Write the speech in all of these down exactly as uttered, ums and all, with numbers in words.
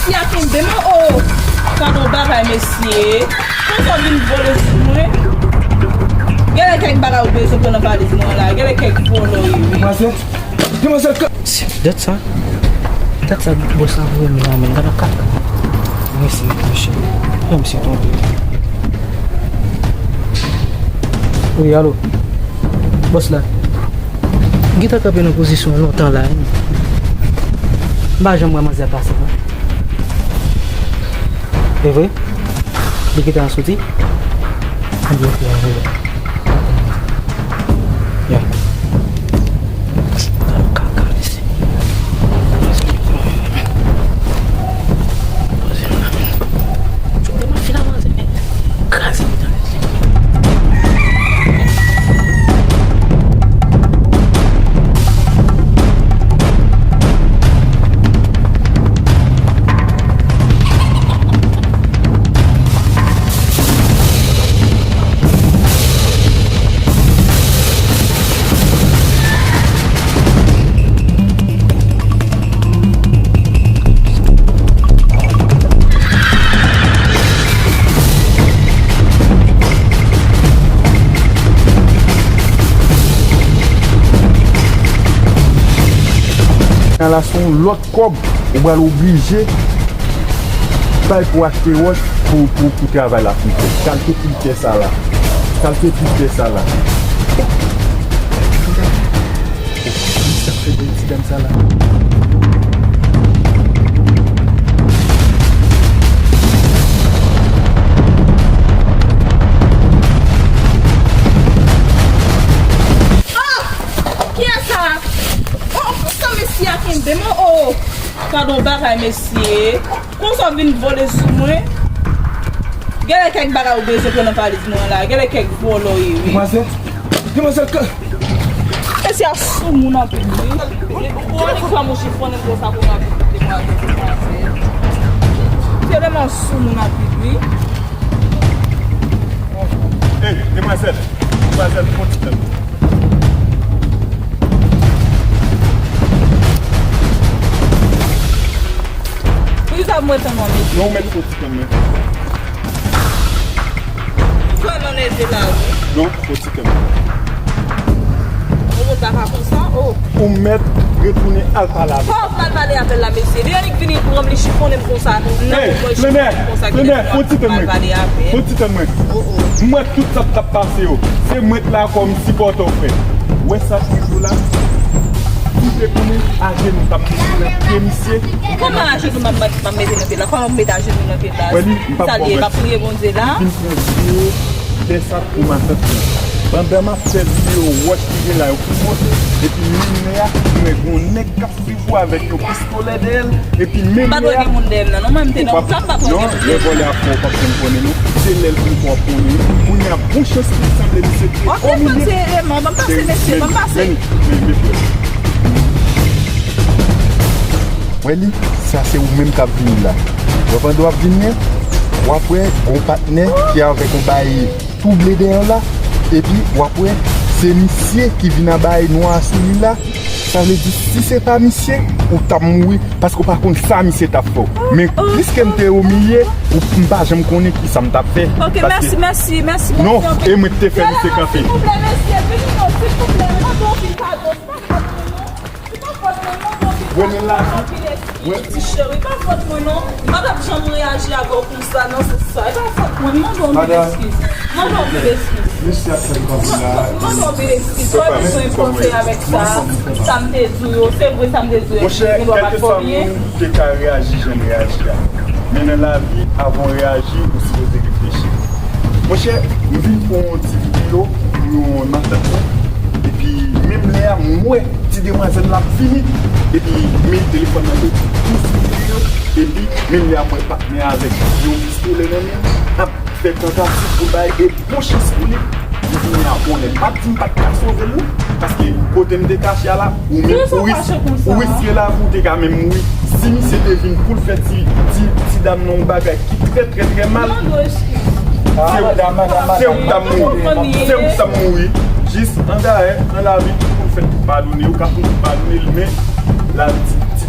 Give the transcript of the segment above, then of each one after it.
Mesye a kenbe m, o, o. Gade yon bagay, mesye. Konsa w vin vole sou mwen. Genlè kèk bagay ou bezwen pran nan valiz mwen la. Genlè kèk vòlò yo ye. Demwazèl, demwazèl, ka- Dat sa, dat sa, bòs la voye m la, men gade kaka. Mesye, mesye. Yon mesye tonbe. Wi, alo. Bòs la. M gentan kanpe nan pozisyon an lontan la, wi. M pa janm wè manzè pase, non. E vre? Li gentan soti? Ann di ok, ann voye. Ya. Kraze m nan men. Kraze m nan men. Nan la se yon lòt kòb ou pral oblije bay pou achte wòch pou, pou, pou travay la pou fè. Kalte filtè sa la. Kalte filtè sa la. Sa fè de ti dam sa la. Oh! Kiyès sa? Oh, konsa mesye a kenbe m, oh! Gade yon bagay, mesye. Konsa w vin vole sou mwen. Genlè kèk bagay ou bezwen pran nan valiz mwen la. Genlè kèk vòlò ye, wi. Demwazèl, demwazèl, ka- Mesye a sou moun anpil, wi. Ou annik fè yon chifonnen konsa pou mwen, demwazèl, demwazèl. Se vrèman sou moun anpil, wi. Ey, demwazèl, demwazèl, pran ti tan. Poukisa mwen tann w, mesye? Non, ou mèt fè ti tan, men. Ou kwè nan neve la, wi. Non, fò ti kanmenm. Ou moun pa ka konsa, oh. Ou mèt retounen al pale avè l. Fò w mal pale avè l la, mesye. Li annik vini pran m, li chifonnen m konsa. Hey, Klemè, Klemè, fò ti tann mwen. Fò ti tann mwen. Oh, oh. M wè tout sa k t ap pase yo. Se mwen k la kòm sipòtè w, frè. Ou wè sa k rive w la? Si w te konnen, ajenou w t ap mete nan pye misye. Kòman ajenou m ap mete nan pye l la? Kòman m mete ajenou nan pye l la? Wè li, m p ap ba w wòch. Sa l ye, m ap priye Bondye la. Vin pran videyo, fè sa pou matant mwen. Pandan m ap fè videyo wòch ki gen la yo pou mwen, epi menm lè a, m wè gon nèg k ap swiv ou avèk yon pistolè dèyè l, epi menm lè a, ou p ap, non, lè vòlè ap fè w, w p ap janm konnen, non. Se lè l fin fè w ap konnen. Kounye a, bon chans li sanble misye te omilye. Men, men, men, men, men, men. Wè li, sa se ou menm k ap vini la. Wè pandan w ap vini an, w ap wè gon patnè ki avèk yon bagay twouble dèyè w la, epi w ap wè se misye ki vin anba e nwa sou li la. Sa vle di, si se pa misye, ou t ap mouri, paske w pa konn sa misye t ap fè w. Men, piske m te omilye, ou, m pa janm konnen ki sa m t ap fè. Ok, mèsi, mèsi, mèsi, mèsi anpil. Non, e mwen ki te fè misye kanpe. Silvouplè, mesye, vini non, silvouplè, m mande yon ti padon. Remèl la. Ti cheri, pa fòt mwen non. M pa t ap janm reyaji avè w konsa nan sans sa. E pa fòt mwen, m mande w anpil eskiz. M mande w anpil eskiz. Mesye ap fè l kanpe la. M mande w anpil eskiz. Sa w bezwen panse avèk sa, sa m te di w yo, se vre sa m te di w yo, eskize, m pa t fè w byen. Monchè, kèlkeswa moun te ka reyaji jan m reyaji a. Men nan lavi, avan w reyaji, ou sipoze reflechi. Monchè, m vin fè yon ti videyo pou yon matant mwen. Epi, menm lè a, m wè ti demwazèl la ap vini. Epi, men telefòn nan te tou sou li yo. Epi, menm lè a, m wè patnè avèk yon pistolè nan men l, ap fè tantativ pou l bay, e bon chans pou li, li vini a bonè. M pa t di m pa t ka sove l, non. Paske kote m te kache a la, ou menm, ou ris-, ou riske lavi w, ou te ka menm mouri. Si misye te vin pou l fè ti, ti, ti dam nan yon bagay ki trè, trè, trè mal, se ou, se ou k t ap mouri. Se ou k t ap mouri. Jis andayè, nan lavi, tout moun fèt pou padone. Ou ka toujou padone l, men lavi ti, ti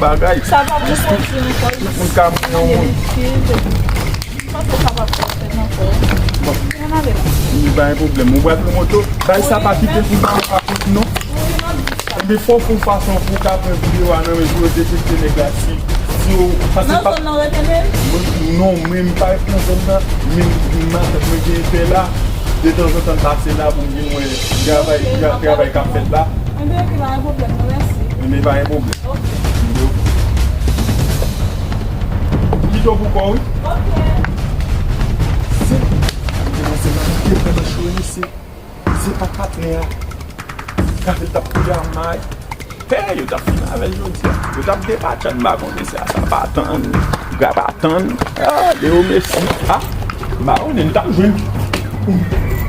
bagay. Sa pa pou kontinye ankò. Tout moun ka mouri yon moun. Bon. Li pa gen pwoblèm. Ou pral pran moto. Bay sa pa kite pou pa pa kont non. Ebyen fò w fè yon fason pou w ka pran videyo a nan men pou yo detekte nèg la si si w paske pa. Nan zòn nan rete menm? Non, men m pa ret nan zòn nan, men m matant mwen gen fè la. Detanzantan m pase la pou m vin wè travay travay k ap fèt la. Ebyen ok, pa gen pwoblèm, mèsi. Ebyen pa gen pwoblèm. Kite w pou kò w wi. Se se pa patnè a. Gade l t ap kouri a may. Hey, yo t ap fini avè l jodi a. Yo t ap depatcha m pa konnen sa. Sa pa tann. Gra pa tann. Ah, Leo Messi. Ah, m pa konnen m t ap jwenn.